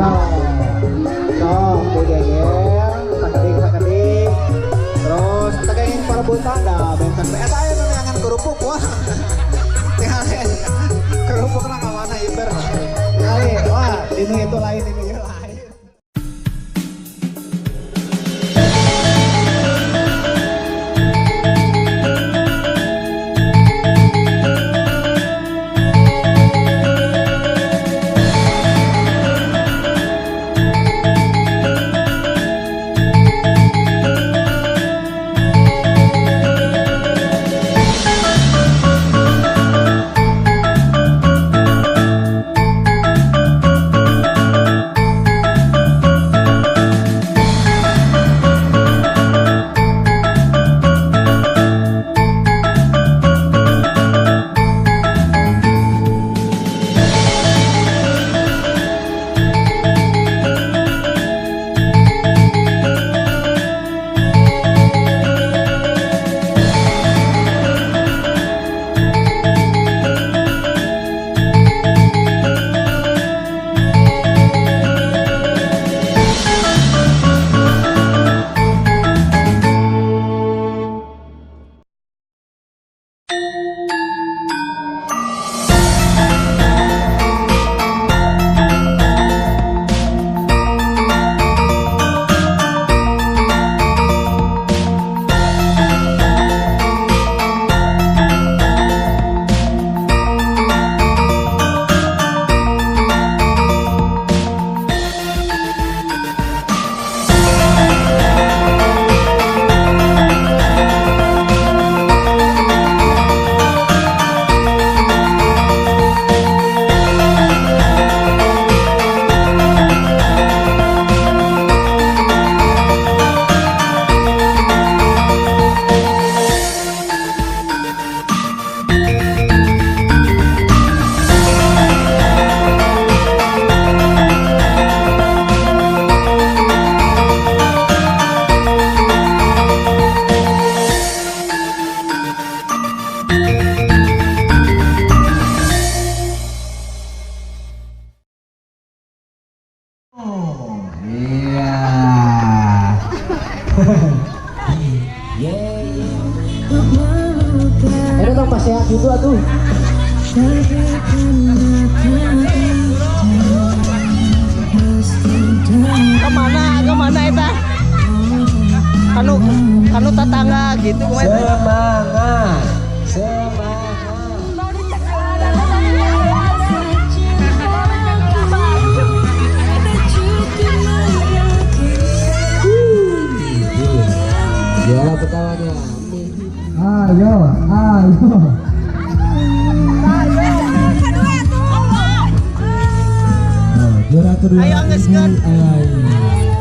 Sok digegel sakedik-sakedik. Terus tegenging parebutan da benten eta aya nu neangan kerupuk wah. Tingali kerupukna ka mana hiber. Tingali wah dinu itu lain dinu ieu lain. Iya. Ini dong pas sehat gitu atuh. Kemana eta? Kanu kanu tetangga gitu kumaha eta? Semangat. Semangat. Juara pertamanya. Ayo, ayo. Oh, juara kedua. Ayo, geus, geus. Ayo.